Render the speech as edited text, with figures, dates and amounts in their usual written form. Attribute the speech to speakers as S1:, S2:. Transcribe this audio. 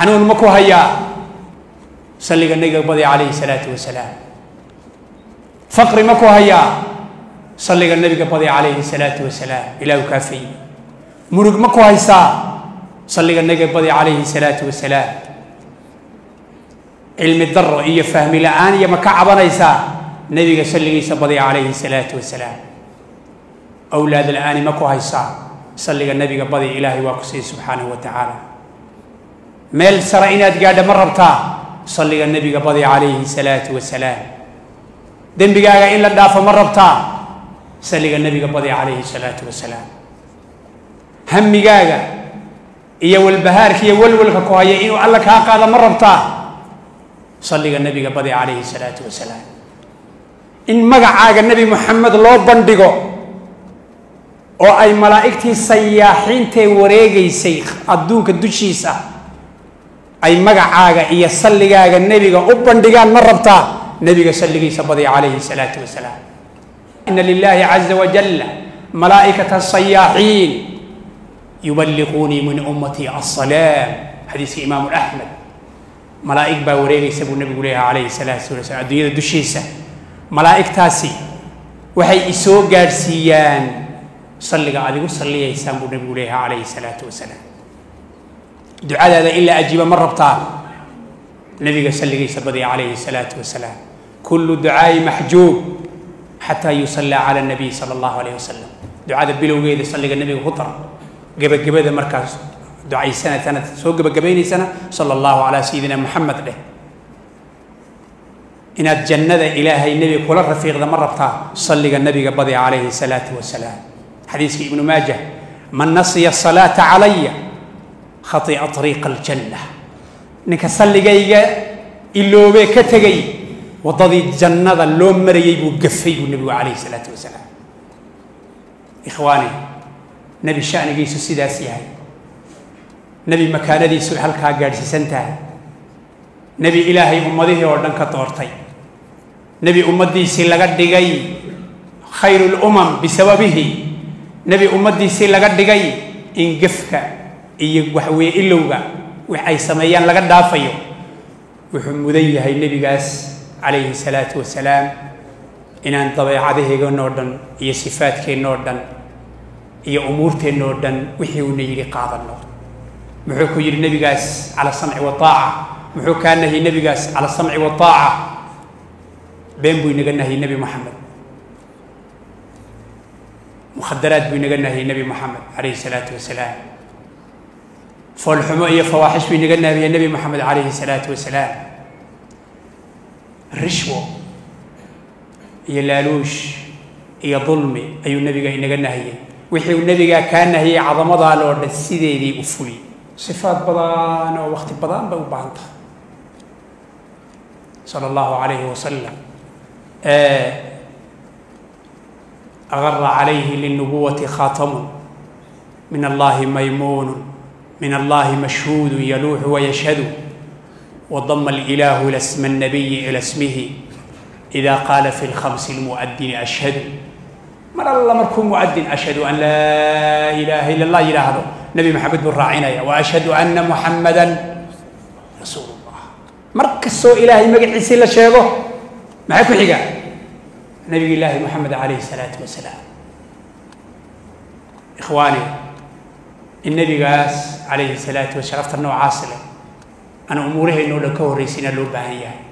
S1: Xanuun ma ku hayaa? Salliga nabiga badi calayhi salaatu wasalaam. Faqri ma ku hayaa? Salliga nabiga badi calayhi salaatu wasalaam, ilaahu kaafay. Murug ma ku haysaa? Salliga nabiga badi calayhi salaatu wasalaam. Cilmi daro iyo fahmi la-aan iyo ma ka cabanaysaa? Nabiga salligiisa badi calayhi salaatu wasalaam. Awlaad la-aani ma ku haysaa? Salliga nabiga badi, ilaahay waa ku siiyey subxaanahu wa tacaala. Meel sare inaad gaadha ma rabtaa? Salliga nabiga badi calayhi salaatu wasalaam. Dembigaaga in la dhaafo ma rabtaa? Salliga nabiga badi calayhi salaatu wasalaam. Hamigaaga iyo walbahaarka iyo walwalka ku haya inuu alla kaa qaado ma rabtaa? Salliga nabiga badi calayhi salaatu wasalaam. In magacaaga Nebi Moxamed loo bandhigo oo ay malaa'igtii sayaaxiintee wareegaysay adduunka dushiisa ay magacaaga iyo salligaaga nebiga u bandhigaan ma rabtaa? Nebiga salligiisa badi calayhi salaatu wasalaam. Ina lilahi caza wajalla malaa'ikata sayaaxiin yuballiquunii min ummatii assalaam. Xadiiska Imaamu Axmed. Malaa'ig baa wareegaysa buu nebigu leeyahay calayhi salaatu wasalaam adduunyada dushiisa. Malaa'igtaasi waxay isoo gaadhsiiyaan salliga aad igu salliyaysaan buu nebigu leeyahay calayhi salaatu wasalaam. Ducadaada in la ajiiba ma rabtaa? Nebiga salligiisa badiya calayhi salaatu wasalaam. Kullu ducaa'i maxjuub xataa yusallaa cala nabiy sala allahu alayh wasalam. Ducada bilowgeeda salliga nebiga ku dar, gebagabada markaas ducaysanatana soo gebagabaynaysana sala allahu calaa sayidina Moxamed dheh. Inaad jannada ilaahay nebiga kula rafiiqda ma rabtaa? Salliga nebiga badi calayhi salaatu wasalaam. Xadiiska Ibnu Maajah: man nasiya asalaata calaya khati'a ariiqa aljanna. Ninka salligayga iloobee ka tegay, waddadii jannada loo marayey buu gafay buu nebigu calayhi salaatu wasalaam. Ikhwaani, nebi sha'nigiisu sidaas yahay, nebi makaanadiisu halkaa gaadhsiisan tahay, nebi ilaahay ummadihii oo dhan ka doortay, nebi ummaddiisii laga dhigay khayru lumam bisababihi, nebi ummaddiisii laga dhigay in gefka iyo waxweeye ilowga wax ay sameeyaan laga dhaafayo, wuxuu mudan yahay nebigaas calayhi salaatu wasalaam inaan dabeecadaheeganoo dhan iyo sifaadkeennoo dhan iyo umuurteennoo dhan wixii uuna yidhi qaadanno. Muxuu ku yidhi nebigaas? Cala samci wataaca. Muxuu kaa nahiyey nebigaas? Cala samci wataaca. Been buu inaga nahiyey Nebi Moxamed, mukhadaraad buu inaga nahiyey Nebi Moxamed calayhi salaatu wasalaam, foolxumo iyo fawaaxish buu inaga nahiyey Nebi Moxamed calayhi salaatu wasalaam, rishwo iyo laaluush iyo dulmi ayuu nebiga inaga nahiyey. Wixii uu nebigaa kaa nahiyey cadamadaa loo dhan sideedii u fuli. Sifaad badan oo waqti badan bay u baahan tahay, sala allahu calayhi wasalam. Agara calayhi lilnubuwati khaatamun min allahi maymuunu min allahi mashhuudu yaluuxu wayashhadu wadama alilaahu ila sma annabiyi ila ismihi ida qaala fi lkhamsi lmu'adini ashhadu. Mar alla markuu mu'adin ashhadu an laa ilaaha ila allah yidhaahdo, Nebi Maxamed buu raacinaya: wa ashhadu anna Muxammadan rasuulu llah. Mar kastoo ilaahay magaciisii la sheego, maxaa ku xiga? Nabiga ilaahi Moxamed calayhi salaatu wasalaam. Ikhwaani, in nebigaas calayhi salaatu wa sharafta noocaas leh aan umuuraheenno dhan ka horraysiina loo baahan yahay.